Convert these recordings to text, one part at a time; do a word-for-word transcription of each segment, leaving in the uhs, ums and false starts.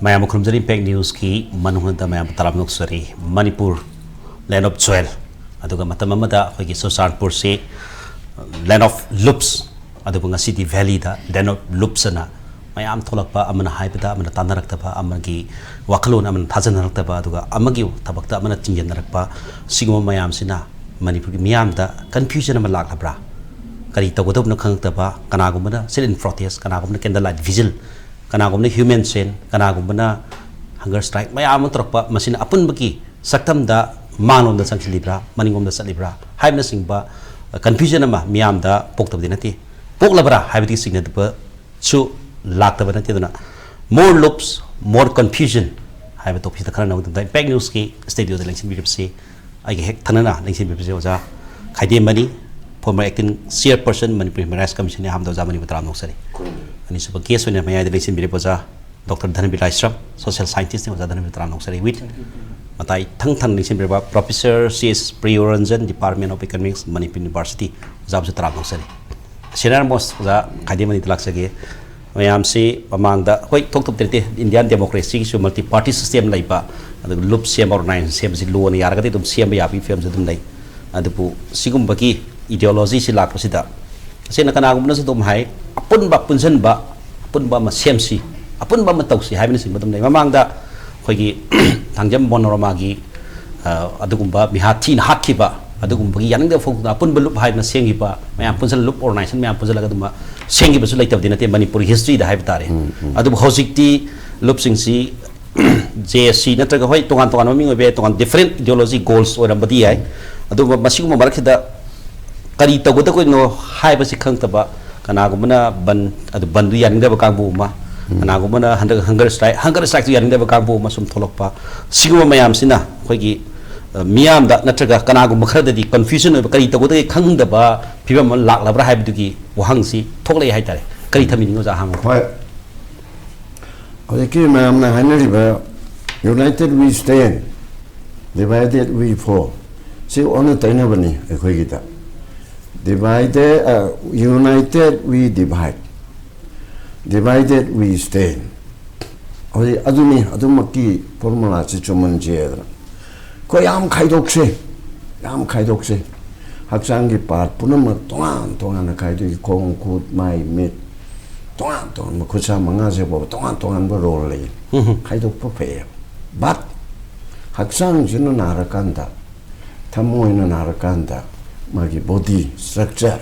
ꯃꯌꯥꯝꯕꯨ ꯈꯨꯔꯨꯝꯖꯔꯤ꯫ ꯏꯝꯄꯦꯛ ꯅ꯭ꯌꯨꯁꯀꯤ ꯃꯅꯨꯡꯗ ꯃꯌꯥꯝꯕꯨ ꯇꯔꯥꯝꯅ ꯑꯣꯛꯆꯔꯤ꯫ ꯃꯅꯤꯄꯨꯔ, land of jewel, ꯑꯗꯨꯒ ꯃꯇꯝ ꯑꯃꯗ ꯑꯩꯈꯣꯏꯒꯤ ꯆꯨꯔꯆꯥꯟꯄꯨꯔꯁꯤ land of loops, ꯑꯗꯨꯕꯨ ꯉꯁꯤꯗꯤ valley the land of loops ꯑꯅ ꯃꯌꯥꯝ ꯊꯣꯛꯂꯛꯄ, ꯑꯃꯅ ꯍꯥꯏꯕꯗ ꯑꯃꯅ ꯇꯥꯟꯅꯔꯛꯇꯕ, ꯑꯃꯒꯤ ꯋꯥꯈꯜꯂꯣꯟ ꯑꯃꯅ ꯊꯥꯖꯅꯔꯛꯇꯕ, ꯑꯗꯨꯒ ꯑꯃꯒꯤ ꯊꯕꯛꯇ ꯑꯃꯅ ꯆꯤꯡꯁꯤꯟꯅꯔꯛꯄ, ꯁꯤꯒꯨꯝꯕ ꯃꯌꯥꯝꯁꯤꯅ ꯃꯅꯤꯄꯨꯔꯒꯤ ꯃꯤꯌꯥꯝꯗ confusion ꯑꯃ ꯂꯥꯛꯂꯕ꯭ꯔꯥ? ꯀꯔꯤ ꯇꯧꯒꯗꯕꯅꯣ ꯈꯪꯉꯛꯇꯕ, ꯀꯅꯥꯒꯨꯝꯕꯅ sit in protest, ꯀꯅꯥꯒꯨꯝꯕꯅ candle light vigil, ꯀꯅꯥꯒꯨꯝꯕꯅ human chain, ꯀꯅꯥꯒꯨꯝꯕꯅ hunger strike, ꯃꯌꯥꯝ ꯑꯃ ꯇꯧꯔꯛꯄ, ꯃꯁꯤꯅ ꯑꯄꯨꯟꯕꯒꯤ ꯁꯛꯇꯝꯗ ꯃꯥꯡꯂꯣꯝꯗ ꯆꯪꯁꯤꯜꯂꯤꯕ꯭ꯔꯥ, ꯃꯅꯤꯡꯂꯣꯝꯗ ꯆꯠꯂꯤꯕ꯭ꯔꯥ ꯍꯥꯏꯕꯅꯆꯤꯡꯕ confusion ꯑꯃ ꯃꯤꯌꯥꯝꯗ ꯄꯣꯛꯇꯕꯗꯤ ꯅꯠꯇꯦ꯫ ꯄꯣꯛꯂꯕ꯭ꯔꯥ ꯍꯥꯏꯕꯗꯤ ꯆꯤꯡꯅꯕꯁꯨ ꯂꯥꯛꯇꯕ ꯅꯠꯇꯦ꯫ ꯑꯗꯨꯅ more loops, more confusion ꯍꯥꯏꯕ topic ꯁꯤꯗ ꯈꯟꯅꯅꯕꯒꯤꯗꯃꯛꯇ ꯏꯝꯄꯦꯛ ꯅ꯭ꯌꯨꯁꯀꯤ studio ꯗ ꯂꯦꯡꯁꯤꯟꯕꯤꯔꯤꯕꯁꯤ ꯑꯩꯒꯤ ꯍꯦꯛ ꯊꯪꯅꯅ ꯂꯦꯡꯁꯤꯟꯕꯤꯔꯤꯕꯁꯤ ꯑꯣꯖꯥ ꯈꯥꯏꯗꯦꯝꯕꯅꯤ, former acting chairperson Manipur Human Rights Commission ꯅꯤ꯫ ꯑꯍꯥꯟꯕꯗ ꯑꯣꯖꯥ ꯃꯅꯤꯕꯨ ꯇꯔꯥꯝꯅ ꯑꯣꯛꯆꯔꯤ꯫ ꯑꯅꯤꯁꯨꯕ guest ꯑꯣꯏꯅ ꯃꯌꯥꯏꯗ ꯂꯦꯡꯁꯤꯟꯕꯤꯔꯤꯕ ꯑꯣꯖꯥ ꯗꯣꯛꯇꯔ ꯙꯅꯕꯤꯔ ꯂꯥꯏꯁ꯭ꯔꯝ, social scientist ꯅꯤ꯫ ꯑꯣꯖꯥ ꯙꯅꯕꯤꯔ ꯇꯔꯥꯝꯅ ꯑꯣꯛꯆꯔꯤ꯫ With ꯃꯇꯥꯏ ꯊꯪ ꯊꯪꯅ ꯂꯦꯡꯁꯤꯟꯕꯤꯔꯤꯕ Professor C S ꯄ꯭ꯔꯤꯌꯣꯔꯟꯖꯟ, Department of Economics, Manipur University, ꯑꯣꯖꯥꯕꯨꯁꯨ ꯇꯔꯥꯝꯅ ꯑꯣꯛꯆꯔꯤ꯫ Senior most ꯑꯣꯖꯥ ꯈꯥꯏꯗꯦꯝꯕꯅꯤꯗ ꯂꯥꯛꯆꯒꯦ꯫ ꯃꯌꯥꯝꯁꯤ ꯃꯃꯥꯡꯗ ꯑꯩꯈꯣꯏ ꯊꯣꯛ ꯊꯣꯛꯇ꯭ꯔꯤꯇꯦ, Indian democracy ꯒꯤꯁꯨ multi party system ꯂꯩꯕ, ꯑꯗꯨꯒ ꯂꯨꯞ ꯁꯦꯝꯕ, organization ꯁꯦꯝꯕꯁꯤ ꯂꯣꯅ ꯌꯥꯔꯒꯗꯤ ꯑꯗꯨꯝ ꯁꯦꯝꯕ ꯌꯥꯕꯒꯤ ꯐꯤꯕꯝꯁꯨ ꯑꯗꯨꯝ ꯂꯩ꯫ ꯑꯗꯨꯕꯨ ꯁꯤꯒꯨꯝꯕꯒꯤ ideology ꯁꯤ ꯂꯥꯛꯄꯁꯤꯗ ꯇꯁꯦꯡꯅ ꯀꯅꯥꯒꯨꯝꯕꯅꯁꯨ ꯑꯗꯨꯝ ꯍꯥꯏ, ꯑꯄꯨꯟꯕ ꯄꯨꯟꯁꯤꯟꯕ, ꯑꯄꯨꯟꯕ ꯑꯃ ꯁꯦꯝꯁꯤ, ꯑꯄꯨꯟꯕ ꯑꯃ ꯇꯧꯁꯤ ꯍꯥꯏꯕꯅꯆꯤꯡꯕ ꯑꯗꯨꯝ ꯂꯩ꯫ ꯃꯃꯥꯡꯗ ꯑꯩꯈꯣꯏꯒꯤ ꯊꯥꯡꯖꯝ ꯃꯣꯅꯣꯔꯃꯥꯒꯤ, ꯑ, ꯑꯗꯨꯒꯨꯝꯕ ꯃꯤꯍꯥꯠ ꯊꯤꯅ ꯍꯥꯠꯈꯤꯕ, ꯑꯗꯨꯒꯨꯝꯕꯒꯤ ꯌꯥꯅꯤꯡꯗꯕ ꯐꯣꯡꯗꯣꯛꯇꯨꯅ ꯑꯄꯨꯟꯕ ꯂꯨꯞ ꯍꯥꯏꯗꯅ ꯁꯦꯝꯈꯤꯕ, ꯃꯌꯥꯝ ꯄꯨꯟꯁꯤꯜꯂ ꯂꯨꯞ organization ꯃꯌꯥꯝ ꯄꯨꯟꯁꯤꯜꯂꯒ ꯑꯗꯨꯝꯕ ꯁꯦꯝꯈꯤꯕꯁꯨ ꯂꯩꯇꯕꯗꯤ ꯅꯠꯇꯦ ꯃꯅꯤꯄꯨꯔꯒꯤ history ꯗ ꯍꯥꯏꯕ ꯇꯥꯔꯦ꯫ ꯑꯗꯨꯕꯨ ꯍꯧꯖꯤꯛꯇꯤ ꯂꯨꯞꯁꯤꯡꯁꯤ J S C ꯅꯠꯇ꯭ꯔꯒ, ꯍꯣꯏ, ꯇꯣꯉꯥꯟ ꯇꯣꯉꯥꯟꯕ ꯃꯃꯤꯡ ꯑꯣꯏꯕ ꯌꯥꯏ, ꯇꯣꯉꯥꯟ different ideology goals ꯑꯣꯏꯔꯝꯕꯗꯤ ꯌꯥꯏ꯫ ꯑꯗꯨꯕꯨ ꯃꯁꯤꯒꯨꯝꯕ ꯃꯔꯛꯁꯤꯗ ꯀꯔꯤ ꯇꯧꯒꯗꯕꯅꯣ ꯍꯥꯏꯕꯁꯤ ꯈꯪꯗꯕ, ꯀꯅꯥꯒꯨꯝꯕꯅ ꯕꯟ, ꯑꯗꯨ ꯕꯟꯗꯨ ꯌꯥꯅꯤꯡꯗꯕ ꯀꯥꯡꯕꯨ ꯑꯃ, ꯀꯅꯥꯒꯨꯝꯕꯅ ꯍꯟꯗꯛ hunger strike, hunger strike two ꯌꯥꯅꯤꯡꯗꯕ ꯀꯥꯡꯕꯨ ꯑꯃ ꯁꯨꯝ ꯊꯣꯛꯂꯛꯄ, ꯁꯤꯒꯨꯝꯕ ꯃꯌꯥꯝꯁꯤꯅ ꯑꯩꯈꯣꯏꯒꯤ, ꯑ, ꯃꯤꯌꯥꯝꯗ ꯅꯠꯇ꯭ꯔꯒ ꯀꯅꯥꯒꯨꯝꯕ ꯈꯔꯗꯗꯤ confusion ꯑꯣꯏꯕ, ꯀꯔꯤ ꯇꯧꯒꯗꯒꯦ ꯈꯪꯗꯕ ꯐꯤꯕꯝ ꯑꯃ ꯂꯥꯛꯂꯕ꯭ꯔꯥ ꯍꯥꯏꯕꯗꯨꯒꯤ ꯋꯥꯍꯪꯁꯤ ꯊꯣꯛꯂꯛꯑꯦ ꯍꯥꯏꯇꯥꯔꯦ꯫ ꯀꯔꯤ ꯊꯝꯕꯤꯅꯤꯡꯉꯤ ꯑꯣꯖꯥ ꯑꯍꯥꯟꯕ? ꯍꯣꯏ, ꯍꯧꯖꯤꯛꯀꯤ ꯃꯌꯥꯝꯅ ꯍꯥꯏꯅꯔꯤꯕ "United we stand, divided we fall" ꯁꯤ ꯑꯣꯟꯅ ꯇꯩꯅꯕꯅꯤ ꯑꯩꯈꯣꯏꯒꯤꯗ꯫ Divided, uh, united we divide, divided we stand꯫ ꯍꯧꯖꯤꯛ ꯑꯗꯨꯅꯤ, ꯑꯗꯨꯃꯛꯀꯤ ꯐꯣꯔꯃꯨꯂꯥꯁꯤ ꯆꯨꯝꯍꯟꯁꯦꯗꯅ ꯑꯩꯈꯣꯏ ꯌꯥꯝ ꯈꯥꯏꯗꯣꯛꯁꯦ, ꯌꯥꯝ ꯈꯥꯏꯗꯣꯛꯁꯦ꯫ ꯍꯛꯆꯥꯡꯒꯤ ꯄꯥꯔꯠ ꯄꯨꯝꯅꯃꯛ ꯇꯣꯉꯥꯟ ꯇꯣꯉꯥꯟꯅ ꯈꯥꯏꯗꯣꯛꯏ꯫ ꯈꯣꯡ, ꯈꯨꯠ, ꯃꯥꯏ, ꯃꯤꯠ, ꯇꯣꯉꯥꯟ ꯇꯣꯉꯥꯟꯕ, ꯈꯨꯠꯁꯥ ꯃꯉꯥꯁꯦ ꯐꯥꯎꯕ ꯇꯣꯉꯥꯟ ꯇꯣꯉꯥꯟꯕ ꯔꯣꯜ ꯂꯩ꯫ ꯎꯝ꯫ ꯈꯥꯏꯗꯣꯛꯄ ꯐꯩꯌꯦꯕ꯫ ꯕꯠ ꯍꯛꯆꯥꯡꯁꯤꯅ ꯅꯥꯔꯀꯥꯟꯗ, ꯊꯃꯣꯏꯅ ꯅꯥꯔꯀꯥꯟꯗ, ꯃꯥꯒꯤ ꯕꯣꯗꯤ ꯁ꯭ꯇ꯭ꯔꯛꯆꯔ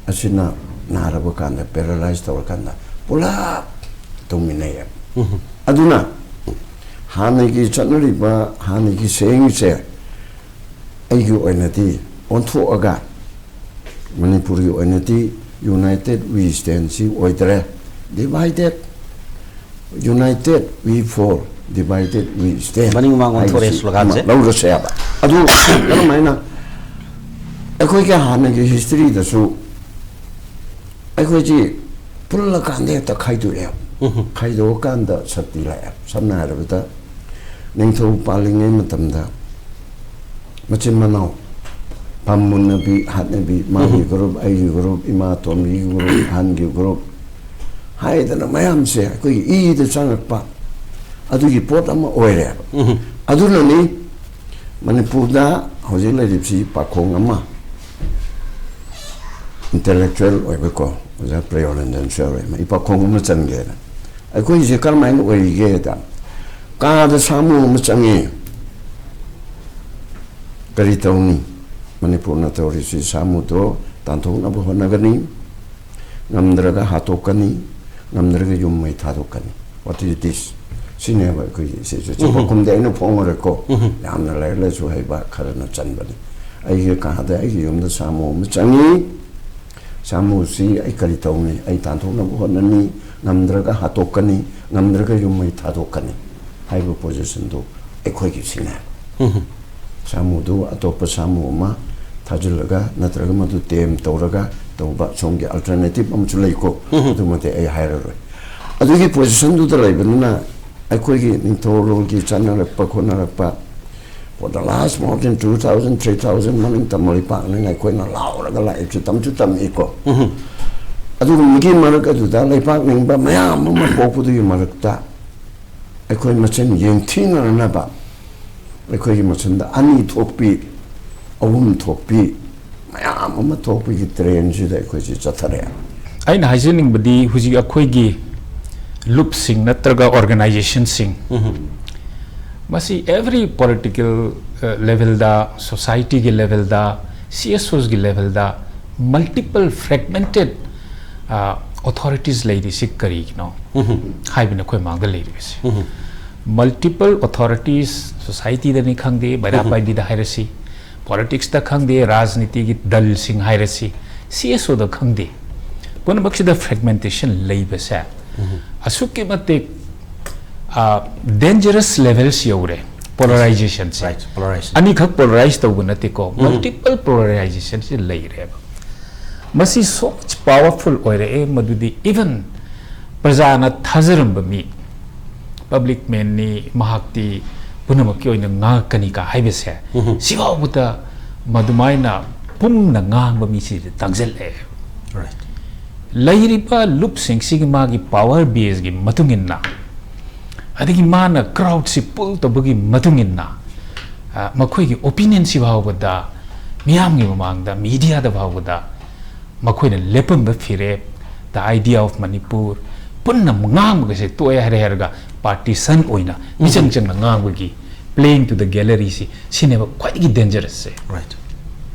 ꯑꯁꯤꯅ ꯅꯥꯔꯕ ꯀꯥꯟꯗ, ꯄꯦꯔꯥꯂꯥꯏꯁ ꯇꯧꯔꯀꯥꯟꯗ ꯄꯨꯂꯞ ꯇꯧꯃꯤꯟꯅꯩꯌꯦꯕ꯫ ꯎꯝ꯫ ꯑꯗꯨꯅ ꯍꯥꯟꯅꯒꯤ ꯆꯠꯅꯔꯤꯕ, ꯍꯥꯟꯅꯒꯤ ꯁꯦꯌꯤꯡꯁꯦ ꯑꯩꯒꯤ ꯑꯣꯏꯅꯗꯤ ꯑꯣꯟꯊꯣꯛꯑꯒ, ꯃꯅꯤꯄꯨꯔꯒꯤ ꯑꯣꯏꯅꯗꯤ "United we stand" ꯁꯤ ꯑꯣꯏꯗ꯭ꯔꯦ, "Divided, united we fall, divided we stand" ꯃꯅꯤꯡ ꯃꯃꯥꯡ ꯑꯣꯟꯊꯣꯔꯛꯑꯦ ꯍꯥꯏꯕꯁꯤ ꯁ꯭ꯂꯣꯒꯥꯟꯁꯦ꯫ ꯑꯃ ꯂꯧꯔꯁꯦꯕ꯫ ꯑꯗꯨ ꯀꯔꯝꯍꯥꯏꯅ? ꯑꯩꯈꯣꯏꯒꯤ ꯍꯥꯟꯅꯒꯤ ꯍꯤꯁꯇ꯭ꯔꯤꯗꯁꯨ ꯑꯩꯈꯣꯏꯁꯤ ꯄꯨꯜꯂꯀꯥꯟꯗ ꯍꯦꯛꯇ ꯈꯥꯏꯗꯣꯛꯑꯦꯕ꯫ ꯎꯝ꯫ ꯈꯥꯏꯗꯣꯛꯑꯀꯥꯟꯗ ꯁꯛꯇꯤ ꯂꯥꯛꯑꯦꯕ꯫ ꯁꯝꯅ ꯍꯥꯏꯔꯕꯗ, ꯅꯤꯡꯊꯧ ꯄꯥꯜꯂꯤꯉꯩ ꯃꯇꯝꯗ ꯃꯆꯤꯟ ꯃꯅꯥꯎ ꯄꯥꯝꯃꯨꯟꯅꯕꯤ, ꯍꯥꯠꯅꯕꯤ, ꯃꯥꯒꯤ ꯎꯝ꯫ ꯒ꯭ꯔꯨꯞ, ꯑꯩꯒꯤ ꯒ꯭ꯔꯨꯞ, ꯏꯃꯥ ꯑꯇꯣꯝꯕꯤꯒꯤ ꯒ꯭ꯔꯨꯞ, ꯑꯍꯟꯒꯤ ꯒ꯭ꯔꯨꯞ ꯍꯥꯏꯗꯅ ꯃꯌꯥꯝꯁꯦ ꯑꯩꯈꯣꯏꯒꯤ ꯏꯗ ꯆꯪꯉꯛꯄ ꯑꯗꯨꯒꯤ ꯄꯣꯠ ꯑꯃ ꯑꯣꯏꯔꯦꯕ꯫ ꯎꯝ꯫ ꯑꯗꯨꯅꯅꯤ ꯃꯅꯤꯄꯨꯔꯗ ꯍꯧꯖꯤꯛ ꯂꯩꯔꯤꯕꯁꯤ ꯄꯥꯈꯣꯡ ꯑꯃ, ꯏꯟꯇꯦꯂꯦꯛꯆꯨꯋꯦꯜ ꯑꯣꯏꯕꯀꯣ, ꯑꯣꯖꯥ ꯄ꯭ꯔꯦꯝꯔꯟꯖꯟꯁꯨ ꯌꯥꯎꯔꯦ, ꯃꯥ ꯏꯄꯥ ꯈꯣꯡ ꯑꯃ ꯆꯟꯒꯦꯅ꯫ ꯑꯩꯈꯣꯏꯁꯦ ꯀꯔꯝꯍꯥꯏꯅ ꯑꯣꯏꯔꯤꯒꯦꯗ, ꯀꯥꯗ ꯁꯥꯃꯨ ꯑꯃ ꯆꯪꯉꯦ, ꯀꯔꯤ ꯇꯧꯅꯤ? ꯃꯅꯤꯄꯨꯔꯅ ꯇꯧꯔꯤꯁꯤ, ꯁꯥꯃꯨꯗꯣ ꯇꯥꯟꯊꯣꯛꯅꯕ ꯍꯣꯠꯅꯒꯅꯤ, ꯉꯝꯗ꯭ꯔꯒ ꯍꯥꯠꯇꯣꯛꯀꯅꯤ, ꯉꯝꯗ꯭ꯔꯒ ꯌꯨꯝ ꯃꯩ ꯊꯥꯗꯣꯛꯀꯅꯤ꯫ What is this? ꯁꯤꯅꯦꯕ ꯑꯩꯈꯣꯏꯒꯤ ꯁꯤꯁꯨ꯫ ꯎꯝ꯫ ꯄꯥꯎꯈꯨꯝꯗꯤ ꯑꯩꯅ ꯐꯣꯡꯉꯔꯣꯏꯀꯣ꯫ ꯎꯝ꯫ ꯌꯥꯝꯅ ꯂꯥꯏꯔꯤꯛ ꯂꯥꯏꯁꯨ ꯍꯩꯕ ꯈꯔꯅ ꯆꯟꯕꯅꯤ꯫ ꯑꯩꯒꯤ ꯀꯥꯗ, ꯑꯩꯒꯤ ꯌꯨꯝꯗ ꯁꯥꯃꯨ ꯑꯃ ꯆꯪꯉꯤ꯫ ꯁꯥꯃꯨꯁꯤ ꯑꯩ ꯀꯔꯤ ꯇꯧꯅꯤ? ꯑꯩ ꯇꯥꯟꯊꯣꯛꯅꯕ ꯍꯣꯠꯅꯅꯤ, ꯉꯝꯗ꯭ꯔꯒ ꯍꯥꯠꯇꯣꯛꯀꯅꯤ, ꯉꯝꯗ꯭ꯔꯒ ꯌꯨꯝ ꯃꯩ ꯊꯥꯗꯣꯛꯀꯅꯤ ꯍꯥꯏꯕ ꯄꯣꯖꯤꯁꯟꯗꯨ ꯑꯩꯈꯣꯏꯒꯤ ꯁꯤꯅꯦꯕ꯫ ꯎꯝ꯫ ꯁꯥꯃꯨꯗꯨ ꯑꯇꯣꯞꯄ ꯁꯥꯃꯨ ꯑꯃ ꯊꯥꯖꯤꯜꯂꯒ, ꯅꯠꯇ꯭ꯔꯒ ꯃꯗꯨ ꯇꯦꯝ ꯇꯧꯔꯒ ꯇꯧꯕ ꯁꯣꯝꯒꯤ ꯑꯜꯇꯔꯅꯦꯇꯤꯚ ꯑꯃꯁꯨ ꯂꯩꯀꯣ꯫ ꯎꯝ꯫ ꯑꯗꯨꯃꯗꯤ ꯑꯩ ꯍꯥꯏꯔꯔꯣꯏ꯫ ꯑꯗꯨꯒꯤ ꯄꯣꯖꯤꯁꯟꯗꯨꯗ ꯂꯩꯕꯅꯤꯅ ꯑꯩꯈꯣꯏꯒꯤ ꯅꯤꯡꯊꯧꯔꯣꯜꯒꯤ ꯆꯠꯅꯔꯛꯄ ꯈꯣꯠꯅꯔꯛꯄ, for the last more than two thousand, three thousand ꯃꯅꯤꯡ ꯇꯝꯕ ꯂꯩꯄꯥꯛꯅꯤꯅ ꯑꯩꯈꯣꯏꯅ ꯂꯥꯎꯔꯒ ꯂꯥꯛꯏꯕꯁꯤ ꯇꯝꯁꯨ ꯇꯝꯃꯛꯏꯀꯣ꯫ ꯎꯝ꯫ ꯑꯗꯨꯒꯨꯝꯕꯒꯤ ꯃꯔꯛ ꯑꯗꯨꯗ ꯂꯩꯄꯥꯛ ꯅꯤꯡꯕ ꯃꯌꯥꯝ ꯑꯃ ꯄꯣꯛꯄꯗꯨꯒꯤ ꯃꯔꯛꯇ ꯑꯩꯈꯣꯏ ꯃꯁꯦꯟ ꯌꯦꯡꯊꯤꯅꯅꯕ ꯑꯩꯈꯣꯏꯒꯤ ꯃꯁꯦꯟꯗ ꯑꯅꯤ ꯊꯣꯛꯄꯤ, ꯑꯍꯨꯝ ꯊꯣꯛꯄꯤ, ꯃꯌꯥꯝ ꯑꯃ ꯊꯣꯛꯄꯒꯤ ꯇ꯭ꯔꯦꯟꯁꯤꯗ ꯑꯩꯈꯣꯏꯁꯤ ꯆꯠꯊꯔꯛꯑꯦ꯫ ꯑꯩꯅ ꯍꯥꯏꯖꯅꯤꯡꯕꯗꯤ, ꯍꯧꯖꯤꯛ ꯑꯩꯈꯣꯏꯒꯤ ꯂꯨꯞꯁꯤꯡ ꯅꯠꯇ꯭ꯔꯒ ꯑꯣꯔꯒꯅꯥꯏꯖꯦꯁꯟꯁꯤꯡ, ꯃꯁꯤ every political levelꯗ, societyꯒꯤ levelꯗ, C S Osꯒꯤ levelꯗ multiple fragmented authorities ꯂꯩꯔꯤꯁꯤ ꯀꯔꯤꯒꯤꯅꯣ ꯍꯥꯏꯕꯅ ꯑꯩꯈꯣꯏ ꯃꯥꯡꯗ ꯂꯩꯔꯤꯕꯁꯦ꯫ Multiple authorities, societyꯗꯅꯤ ꯈꯪꯗꯦ, ꯃꯩꯔꯥ ꯄꯥꯏꯕꯤꯗ ꯍꯥꯏꯔꯁꯤ, politicsꯇ ꯈꯪꯗꯦ, ꯔꯥꯖꯅꯤꯇꯤꯒꯤ ꯗꯜꯁꯤꯡ ꯍꯥꯏꯔꯁꯤ, C S Oꯗ ꯈꯪꯗꯦ, ꯄꯨꯝꯅꯃꯛꯁꯤꯗ fragmentation ꯂꯩꯕꯁꯦ ꯑꯁꯨꯛꯀꯤ ꯃꯇꯤꯛ dangerous levels ꯌꯧꯔꯦ꯫ Polarizationꯁꯦ, right, polarization, ꯑꯅꯤꯈꯛ polarize ꯇꯧꯕ ꯅꯠꯇꯦꯀꯣ, multiple polarizationꯁꯦ ꯂꯩꯔꯦꯕ꯫ ꯃꯁꯤ so much powerful ꯑꯣꯏꯔꯛꯑꯦ, ꯃꯗꯨꯗꯤ even ꯄ꯭ꯔꯖꯥꯅ ꯊꯥꯖꯔꯝꯕ ꯃꯤ, public manꯅꯤ, ꯃꯍꯥꯛꯇꯤ ꯄꯨꯝꯅꯃꯛꯀꯤ ꯑꯣꯏꯅ ꯉꯥꯡꯉꯛꯀꯅꯤꯀ ꯍꯥꯏꯕꯁꯦ, ꯁꯤꯐꯥꯎꯕꯗ ꯃꯗꯨꯃꯥꯏꯅ ꯄꯨꯝꯅ ꯉꯥꯡꯕ ꯃꯤꯁꯤꯗꯤ ꯇꯥꯡꯁꯤꯜꯂꯛꯑꯦ꯫ Right. ꯂꯩꯔꯤꯕ ꯂꯨꯞꯁꯤꯡꯁꯤꯒꯤ ꯃꯥꯒꯤ power baseꯀꯤ ꯃꯇꯨꯡ ꯏꯟꯅ, ꯑꯗꯒꯤ ꯃꯥꯅ crowdꯁꯤ pull ꯇꯧꯕꯒꯤ ꯃꯇꯨꯡ ꯏꯟꯅ, ꯃꯈꯣꯏꯒꯤ opinionꯁꯤ ꯐꯥꯎꯕꯗ, ꯃꯤꯌꯥꯝꯒꯤ ꯃꯃꯥꯡꯗ, mediaꯗ ꯐꯥꯎꯕꯗ ꯃꯈꯣꯏꯅ ꯂꯦꯞꯄꯝꯕ ꯐꯤꯔꯦꯞ, the idea of Manipur, ꯄꯨꯟꯅ ꯉꯥꯡꯕꯒꯁꯦ ꯇꯣꯛꯑꯦ ꯍꯥꯏꯔꯦ ꯍꯥꯏꯔꯒ partisan ꯑꯣꯏꯅ ꯃꯤꯆꯪ ꯆꯪꯅ ꯉꯥꯡꯕꯒꯤ, playing to the galleryꯁꯤ, ꯁꯤꯅꯦꯕ ꯈ꯭ꯋꯥꯏꯗꯒꯤ dangerousꯁꯦ꯫ Right.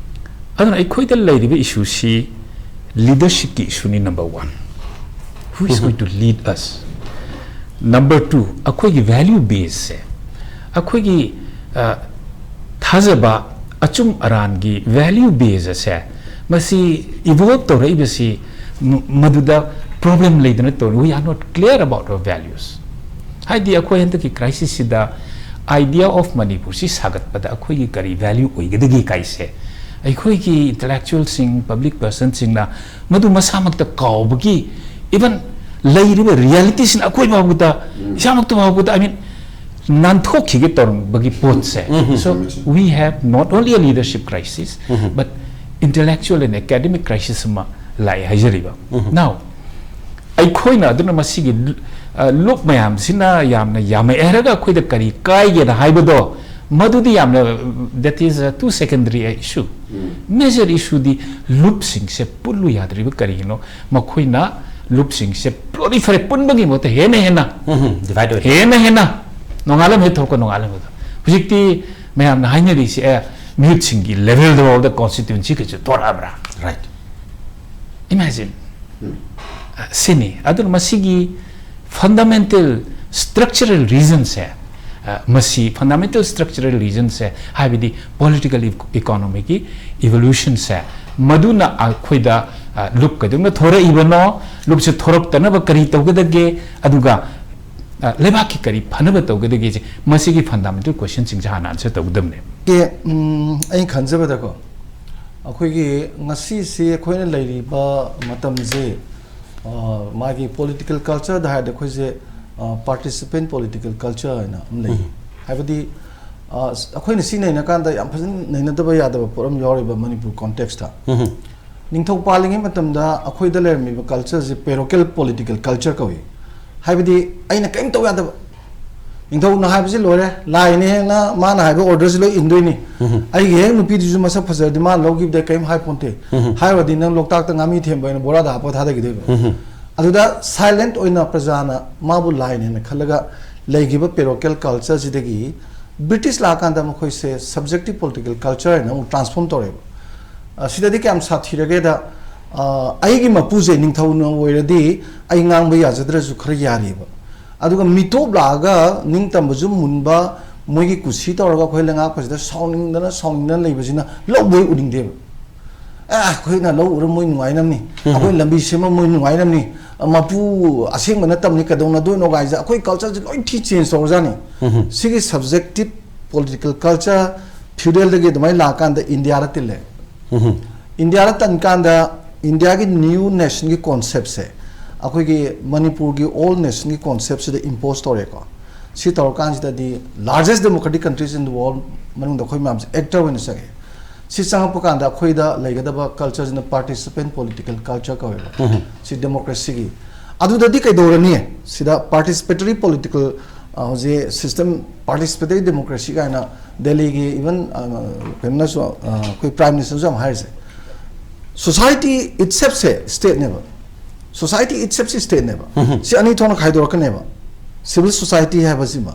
ꯑꯗꯨꯅ ꯑꯩꯈꯣꯏꯗ ꯂꯩꯔꯤꯕ issueꯁꯤ leadershipꯀꯤ issueꯅꯤ, number one. Who is going to lead us? Number two, ꯑꯩꯈꯣꯏꯒꯤ value baseꯁꯦ, ꯑꯩꯈꯣꯏꯒꯤ ꯊꯥꯖꯕ, ꯑꯆꯨꯝ ꯑꯔꯥꯟꯒꯤ value base ꯑꯁꯦ, ꯃꯁꯤ evolve ꯇꯧꯔꯛꯏꯕꯁꯤ ꯃꯗꯨꯗ problem ꯂꯩꯗꯅ ꯇꯧꯔꯤ꯫ We are not clear about our values. ꯍꯥꯏꯗꯤ ꯑꯩꯈꯣꯏ ꯍꯟꯗꯛꯀꯤ crisisꯁꯤꯗ idea of Manipurꯁꯤ ꯁꯥꯒꯠꯄꯗ ꯑꯩꯈꯣꯏꯒꯤ ꯀꯔꯤ value ꯑꯣꯏꯒꯗꯒꯦ ꯀꯥꯏꯁꯦ, ꯑꯩꯈꯣꯏꯒꯤ intellectualꯁꯤꯡ, public personꯁꯤꯡꯅ ꯃꯗꯨ ꯃꯁꯥꯃꯛꯇ ꯀꯥꯎꯕꯒꯤ, even ꯂꯩꯔꯤꯕ realityꯁꯤꯅ ꯑꯩꯈꯣꯏ ꯐꯥꯎꯕꯗ, ꯏꯁꯥꯃꯛꯇ ꯐꯥꯎꯕꯗ, I mean, ꯅꯥꯟꯊꯣꯛꯈꯤꯒꯦ ꯇꯧꯔꯝꯕꯒꯤ ꯄꯣꯠꯁꯦ꯫ So we have not only a leadership crisis, but intellectual and academic crisis ꯑꯃ ꯂꯥꯛꯑꯦ ꯍꯥꯏꯖꯔꯤꯕ꯫ Now, ꯑꯩꯈꯣꯏꯅ ꯑꯗꯨꯅ ꯃꯁꯤꯒꯤ ꯑ, ꯂꯨꯞ ꯃꯌꯥꯝꯁꯤꯅ ꯌꯥꯝꯅ ꯌꯥꯝꯃꯛꯑꯦ ꯍꯥꯏꯔꯒ ꯑꯩꯈꯣꯏꯗ ꯀꯔꯤ ꯀꯥꯏꯒꯦꯅ ꯍꯥꯏꯕꯗꯣ, ꯃꯗꯨꯗꯤ ꯌꯥꯝꯅ, that is a too secondary issue. Major issue ꯗꯤ ꯂꯨꯞꯁꯤꯡꯁꯦ ꯄꯨꯜꯂꯨ ꯌꯥꯗ꯭ꯔꯤꯕ ꯀꯔꯤꯒꯤꯅꯣ? ꯃꯈꯣꯏꯅ ꯂꯨꯞꯁꯤꯡꯁꯦ proliferate, ꯄꯨꯟꯕꯒꯤ ꯃꯍꯨꯠꯇ ꯍꯦꯟꯅ ꯍꯦꯟꯅ, ꯎꯝ, divide ꯑꯣꯏꯔꯦ꯫ ꯍꯦꯟꯅ ꯍꯦꯟꯅ ꯅꯣꯡꯉꯥꯜꯂꯝ ꯍꯦꯛ ꯊꯣꯛꯂꯛꯄ ꯅꯣꯡꯉꯥꯜꯂꯝ ꯍꯦꯛ ꯊꯣꯛꯂꯛꯄ꯫ ꯍꯧꯖꯤꯛꯇꯤ ꯃꯌꯥꯝꯅ ꯍꯥꯏꯅꯔꯤꯁꯦ, ꯑꯦ, ꯃꯤꯍꯨꯠꯁꯤꯡꯒꯤ level ꯗꯐꯥꯎꯗ constituency ꯀꯩꯁꯨ ꯊꯣꯔꯛꯑꯕ꯭ꯔꯥ? Right. Imagine. ꯎꯝ꯫ ꯑ, ꯁꯤꯅꯤ꯫ ꯑꯗꯨꯅ ꯃꯁꯤꯒꯤ fundamental structural reason ꯁꯦ, ꯑ, ꯃꯁꯤ fundamental structural reason ꯁꯦ, ꯍꯥꯏꯕꯗꯤ political economy ꯒꯤ evolution ꯁꯦ, ꯃꯗꯨꯅ ꯑꯩꯈꯣꯏꯗ, ꯑ, ꯂꯨꯞ ꯀꯩꯗꯧꯅ ꯊꯣꯔꯛꯏꯕꯅꯣ, ꯂꯨꯞꯁꯦ ꯊꯣꯔꯛꯇꯅꯕ ꯀꯔꯤ ꯇꯧꯒꯗꯒꯦ, ꯑꯗꯨꯒ, ꯑ, ꯂꯩꯕꯥꯛꯀꯤ ꯀꯔꯤ ꯐꯅꯕ ꯇꯧꯒꯗꯒꯦꯁꯦ, ꯃꯁꯤꯒꯤ fundamental question ꯁꯤꯡꯁꯦ ꯍꯥꯟꯅ answer ꯇꯧꯒꯗꯕꯅꯦ꯫ ꯀꯦ, ꯎꯝ, ꯑꯩꯅ ꯈꯟꯖꯕꯗꯀꯣ, ꯑꯩꯈꯣꯏꯒꯤ ꯉꯁꯤꯁꯤ ꯑꯩꯈꯣꯏꯅ ꯂꯩꯔꯤꯕ ꯃꯇꯝꯁꯦ, ꯑ, ꯃꯥꯒꯤ political culture ꯗ ꯍꯥꯏꯔꯗꯤ ꯑꯩꯈꯣꯏꯁꯦ, ꯑ, participant political culture ꯍꯥꯏꯅ ꯑꯃ ꯂꯩ꯫ ꯎꯝ꯫ ꯍꯥꯏꯕꯗꯤ, ꯑ, ꯑꯩꯈꯣꯏꯅ ꯁꯤ ꯅꯩꯅꯀꯥꯟꯗ ꯌꯥꯝ ꯐꯖꯅ ꯅꯩꯅꯗꯕ ꯌꯥꯗꯕ ꯄꯣꯠ ꯑꯃ ꯌꯥꯎꯔꯤꯕ ꯃꯅꯤꯄꯨꯔ context ꯇ꯫ ꯎꯝ꯫ ꯅꯤꯡꯊꯧ ꯄꯥꯜꯂꯤꯉꯩ ꯃꯇꯝꯗ ꯑꯩꯈꯣꯏꯗ ꯂꯩꯔꯝꯃꯤꯕ culture ꯁꯦ parochial political culture ꯀꯧꯏ꯫ ꯍꯥꯏꯕꯗꯤ ꯑꯩꯅ ꯀꯔꯤꯝ ꯇꯧ ꯌꯥꯗꯕ, ꯅꯤꯡꯊꯧꯅ ꯍꯥꯏꯕꯁꯤ ꯂꯣꯏꯔꯦ, ꯂꯥꯏꯅꯦꯅ ꯃꯥꯅ ꯍꯥꯏꯕ order ꯁꯤ ꯂꯣꯏ ꯏꯟꯗꯣꯏꯅꯤ꯫ ꯎꯝ꯫ ꯑꯩꯒꯤ ꯍꯦꯛ ꯅꯨꯄꯤꯗꯨꯁꯨ ꯃꯁꯛ ꯐꯖꯔꯗꯤ ꯃꯥꯅ ꯂꯧꯈꯤꯕꯗ ꯀꯔꯤꯝ ꯍꯥꯏ ꯄꯣꯟꯇꯦ꯫ ꯎꯝ꯫ ꯍꯥꯏꯔꯨꯔꯗꯤ ꯅꯪ ꯂꯣꯛꯇꯥꯛꯇ ꯉꯥꯃꯤ ꯊꯦꯝꯕ ꯑꯣꯏꯅ ꯕꯣꯔꯥꯗ ꯍꯥꯞꯄ ꯊꯥꯗꯈꯤꯗꯣꯏꯕ꯫ ꯎꯝ꯫ ꯑꯗꯨꯗ silent ꯑꯣꯏꯅ ꯄ꯭ꯔꯖꯥꯅ ꯃꯥꯕꯨ ꯂꯥꯏꯅꯦꯅ ꯈꯜꯂꯒ ꯂꯩꯈꯤꯕ parochial culture ꯁꯤꯗꯒꯤ British ꯂꯥꯛꯑꯀꯥꯟꯗ ꯃꯈꯣꯏꯁꯦ subjective political culture ꯍꯥꯏꯅ ꯑꯃꯨꯛ transform ꯇꯧꯔꯦꯕ꯫ ꯑ, ꯁꯤꯗꯗꯤ ꯀꯌꯥꯝ ꯁꯥꯊꯤꯔꯒꯦꯗ, ꯑ, ꯑꯩꯒꯤ ꯃꯄꯨꯁꯦ ꯅꯤꯡꯊꯧꯅ ꯑꯣꯏꯔꯗꯤ ꯑꯩ ꯉꯥꯡꯕ ꯌꯥꯖꯗ꯭ꯔꯁꯨ ꯈꯔ ꯌꯥꯔꯤꯕ꯫ ꯑꯗꯨꯒ ꯃꯤꯇꯣꯞ ꯂꯥꯛꯑꯒ ꯅꯤꯡꯇꯝꯕꯁꯨ ꯃꯨꯟꯕ, ꯃꯣꯏꯒꯤ ꯀꯨꯁꯤ ꯇꯧꯔꯒ ꯑꯩꯈꯣꯏ ꯂꯩꯉꯥꯛꯄꯁꯤꯗ ꯁꯥꯎꯅꯤꯡꯗꯅ, ꯁꯥꯎꯅꯤꯡꯗꯅ ꯂꯩꯕꯁꯤꯅ ꯂꯧꯕ ꯍꯦꯛ ꯎꯅꯤꯡꯗꯦꯕ꯫ ꯑꯦ, ꯑꯩꯈꯣꯏꯅ ꯂꯧ ꯎꯔ ꯃꯣꯏ ꯅꯨꯡꯉꯥꯏꯅꯕꯅꯤ, ꯎꯝ꯫ ꯑꯩꯈꯣꯏ ꯂꯝꯕꯤ ꯁꯦꯝꯃ ꯃꯣꯏ ꯅꯨꯡꯉꯥꯏꯅꯕꯅꯤ, ꯃꯄꯨ ꯑꯁꯦꯡꯕ ꯅꯠꯇꯕꯅꯤ, ꯀꯩꯗꯧꯅꯗꯣꯏꯅꯣ ꯒꯥꯏꯁꯦ ꯑꯩꯈꯣꯏ culture ꯁꯦ ꯂꯣꯏ ꯊꯤ change ꯇꯧꯔꯖꯥꯠꯅꯤ꯫ ꯎꯝ꯫ ꯁꯤꯒꯤ subjective political culture feudal ꯗꯒꯤ ꯑꯗꯨꯃꯥꯏꯅ ꯂꯥꯛꯑꯀꯥꯟꯗ ꯏꯟꯗꯤꯌꯥꯗ ꯇꯤꯜꯂꯦ꯫ ꯎꯝ꯫ ꯏꯟꯗꯤꯌꯥꯗ ꯇꯟꯀꯥꯟꯗ ꯏꯟꯗꯤꯌꯥꯒꯤ new nation ꯒꯤ concept ꯁꯦ ꯑꯩꯈꯣꯏꯒꯤ ꯃꯅꯤꯄꯨꯔꯒꯤ old nation ꯒꯤ concept ꯁꯤꯗ impose ꯇꯧꯔꯦꯀꯣ꯫ ꯁꯤ ꯇꯧꯔꯀꯥꯟꯁꯤꯗꯗꯤ largest democratic countries in the world ꯃꯅꯨꯡꯗ ꯑꯩꯈꯣꯏ ꯃꯌꯥꯝꯁꯦ actor ꯑꯣꯏꯅ ꯆꯪꯉꯦ꯫ ꯁꯤ ꯆꯪꯉꯛꯄ ꯀꯥꯟꯗ ꯑꯩꯈꯣꯏꯗ ꯂꯩꯒꯗꯕ culture ꯁꯤꯅ participant political culture ꯀꯧꯋꯦꯕ꯫ ꯎꯝ꯫ ꯁꯤ democracy ꯒꯤ꯫ ꯑꯗꯨꯗꯗꯤ ꯀꯩꯗꯧꯔꯅꯤ? ꯁꯤꯗ participatory political, ꯑ, ꯍꯧꯖꯤꯛ system, participatory democracy ꯀꯥꯏꯅ ꯗꯦꯜꯂꯤꯒꯤ even, ꯑ, ꯀꯩꯅꯣꯅꯁꯨ, ꯑ, ꯑꯩꯈꯣꯏ Prime Ministerꯁꯨ ꯌꯥꯝ ꯍꯥꯏꯔꯤꯁꯦ, society itselfꯁꯦ stateꯅꯦꯕ꯫ Society itselfꯁꯤ stateꯅꯦꯕ꯫ ꯁꯤ ꯑꯅꯤ ꯊꯣꯛꯅ ꯈꯥꯏꯗꯣꯔꯛꯀꯅꯦꯕ꯫ Civil society ꯍꯥꯏꯕꯁꯤꯃ,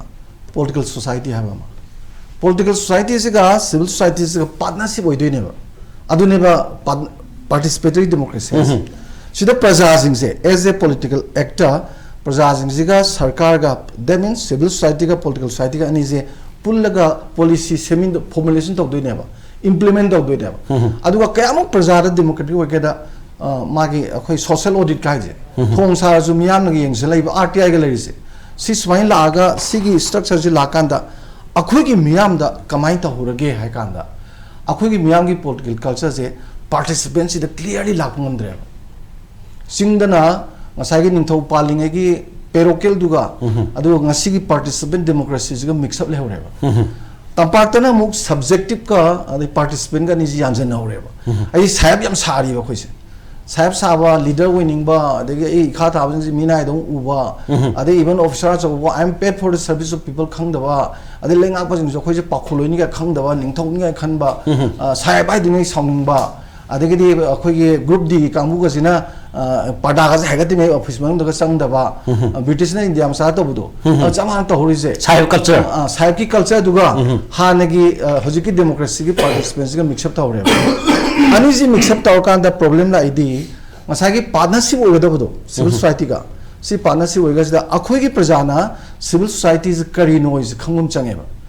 political society ꯍꯥꯏꯕ ꯑꯃ꯫ Political societyꯁꯤꯒ civil societyꯁꯤꯒ partnership ꯑꯣꯏꯗꯣꯏꯅꯦꯕ꯫ ꯑꯗꯨꯅꯦꯕ participatory democracy ꯍꯥꯏꯁꯦ꯫ ꯁꯤꯗ ꯄ꯭ꯔꯖꯥꯁꯤꯡꯁꯦ, as a political actor, ꯄ꯭ꯔꯖꯥꯁꯤꯡꯁꯤꯒ ꯁꯔꯀꯥꯔꯒ, that means civil societyꯒ political societyꯒ ꯑꯅꯤꯁꯦ ꯄꯨꯜꯂꯒ policy ꯁꯦꯝꯃꯤꯟ-, formulation ꯇꯧꯗꯣꯏꯅꯦꯕ, implement ꯇꯧꯗꯣꯏꯅꯦꯕ꯫ ꯑꯗꯨꯒ ꯀꯌꯥꯃꯨꯛ ꯄ꯭ꯔꯖꯥꯗ democratic ꯑꯣꯏꯒꯦꯗ, ꯑ, ꯃꯥꯒꯤ ꯑꯩꯈꯣꯏ social audit ꯀꯥꯏꯁꯦ, ꯊꯣꯡ ꯁꯥꯔꯁꯨ ꯃꯤꯌꯥꯝꯅꯒ ꯌꯦꯡꯁꯤꯜꯂꯛꯏꯕ RTIꯒ ꯂꯩꯔꯤꯁꯦ, ꯁꯤ ꯁꯨꯃꯥꯏꯅ ꯂꯥꯛꯑꯒ ꯁꯤꯒꯤ structureꯁꯤ ꯂꯥꯛꯀꯥꯟꯗ ꯑꯩꯈꯣꯏꯒꯤ ꯃꯤꯌꯥꯝꯗ ꯀꯃꯥꯏꯅ ꯇꯧꯍꯧꯔꯒꯦ ꯍꯥꯏ ꯀꯥꯟꯗ, ꯑꯩꯈꯣꯏꯒꯤ ꯃꯤꯌꯥꯝꯒꯤ political cultureꯁꯦ participantꯁꯤꯗ clearly ꯂꯥꯛꯄ ꯉꯝꯗ꯭ꯔꯦꯕ꯫ ꯆꯤꯡꯗꯅ ꯉꯁꯥꯏꯒꯤ ꯅꯤꯡꯊꯧ ꯄꯥꯜꯂꯤꯉꯩꯒꯤ parochialꯗꯨꯒ, ꯑꯗꯨꯒ ꯉꯁꯤꯒꯤ participant democracyꯁꯤꯒ mix up ꯂꯩꯍꯧꯔꯦꯕ꯫ ꯇꯝꯄꯥꯛꯇꯅ ꯑꯃꯨꯛ subjectiveꯀ ꯑꯗꯩ participantꯀ ꯑꯅꯤꯁꯤ ꯌꯥꯟꯁꯤꯟꯅꯍꯧꯔꯦꯕ꯫ ꯑꯩ ꯁꯥꯍꯦꯕ ꯌꯥꯝ ꯁꯥꯔꯤꯕ ꯑꯩꯈꯣꯏꯁꯦ꯫ ꯁꯥꯍꯦꯕ ꯁꯥꯕ, leader ꯑꯣꯏꯅꯤꯡꯕ, ꯑꯗꯒꯤ ꯑꯩ ꯏꯈꯥ ꯊꯥꯕꯁꯤꯡꯁꯦ ꯃꯤꯅꯥꯏꯗꯧꯅ ꯎꯕ, ꯑꯗꯩ even officer ꯑꯆꯧꯕ, "I am paid for the service of people" ꯈꯪꯗꯕ, ꯑꯗꯩ ꯂꯩꯉꯥꯛꯄꯁꯤꯡꯁꯨ ꯑꯩꯈꯣꯏꯁꯦ ꯄꯥꯈꯣꯜꯂꯣꯏꯅꯤ ꯀꯥꯏ ꯈꯪꯗꯕ, ꯅꯤꯡꯊꯧꯅꯤ ꯀꯥꯏ ꯈꯟꯕ, ꯑ, ꯁꯥꯍꯦꯕ ꯍꯥꯏꯗꯨꯉꯩ ꯁꯥꯎꯅꯤꯡꯕ, ꯑꯗꯒꯤꯗꯤ ꯑꯩꯈꯣꯏꯒꯤ group Dꯒꯤ ꯀꯥꯡꯕꯨꯒꯁꯤꯅ, ꯑ, ꯄꯔꯗꯥꯒꯁꯦ ꯍꯥꯏꯒꯠꯇ꯭ꯔꯤꯉꯩ office ꯃꯅꯨꯡꯗꯒ ꯆꯪꯗꯕ, ꯑ, Britishꯅ ꯏꯟꯗꯤꯌꯥ ꯃꯆꯥ ꯇꯧꯕꯗꯣ, ꯑ, ꯆꯞ ꯃꯥꯟꯅ ꯇꯧꯍꯧꯔꯤꯁꯦ꯫ ꯁꯥꯍꯦꯕ culture꯫ ꯑ, ꯁꯥꯍꯦꯕꯀꯤ cultureꯗꯨꯒ ꯍꯥꯟꯅꯒꯤ, ꯑ, ꯍꯧꯖꯤꯛꯀꯤ democracyꯒꯤ participantꯁꯤꯒ mix up ꯇꯧꯔꯦꯕ꯫ ꯑꯅꯤꯁꯤ mix up ꯇꯧꯔꯀꯥꯟꯗ problem ꯂꯥꯛꯏꯗꯤ, ꯉꯁꯥꯏꯒꯤ partnership ꯑꯣꯏꯒꯗꯕꯗꯣ civil societyꯒ, ꯁꯤ partnership ꯑꯣꯏꯒꯁꯤꯗ ꯑꯩꯈꯣꯏꯒꯤ ꯄ꯭ꯔꯖꯥꯅ civil societyꯁꯤ ꯀꯔꯤꯅꯣ ꯍꯥꯏꯁꯦ ꯈꯪꯕ ꯑꯃ ꯆꯪꯉꯦꯕ꯫